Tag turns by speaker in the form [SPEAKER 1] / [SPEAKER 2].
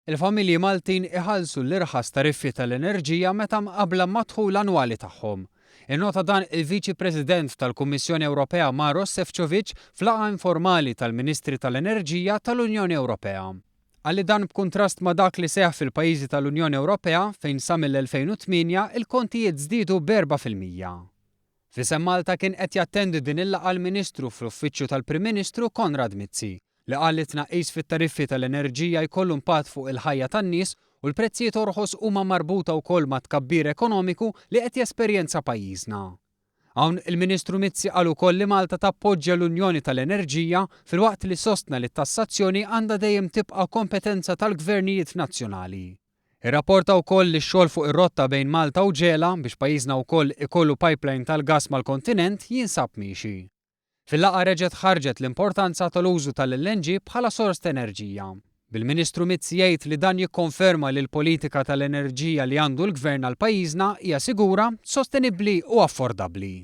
[SPEAKER 1] Il-familji Maltin iħallsu l-irħas tariffi tal-enerġija meta mqabbla mad-dħul annwali tagħhom. Innota dan il-Viċi President tal-Kummissjoni Ewropea Maros Sefcovic f'laqgħa informali tal-Ministri tal-Enerġija tal-Unjoni Ewropea. Qal li dan b'kuntrast ma' dak li seħħ fil-pajjiżi tal-Unjoni Ewropea fejn sa mill-2008 il-kontijiet żdiedu b'4%. F'isem Malta kien qed jattendi din il-laqgħa l-Ministru fl-Uffiċċju tal-Prim Ministru Konrad Mizzi, li qal li t-tnaqqis fit-tariffi tal-enerġija jkollu impatt fuq il-ħajja tan-nies u l-prezzijiet orħos huma marbuta wkoll mat-tkabbir ekonomiku li qed jesperjenza pajjiżna. Hawn il-Ministru Mizzi qal ukoll li Malta tappoġġja l-Unjoni tal-Enerġija filwaqt li sostna li t-tassazzjoni għandha dejjem tibqa' kompetenza tal-gvernijiet nazzjonali. Irrapporta wkoll li x-xogħol fuq ir-rotta bejn Malta u Ġela biex pajjiżna wkoll ikollu pipeline tal-gass mal-kontinent jinsab miexi. Fil-laqgħa reġgħet ħarġet l-importanza tal-użu tal-LNG bħala sors t'enerġija. Bil-Ministru Mizzi jgħid li dan jikkonferma li l-politika tal-enerġija li għandu l-Gvern għal pajjiżna hija sigura, sostenibbli u affordabbli.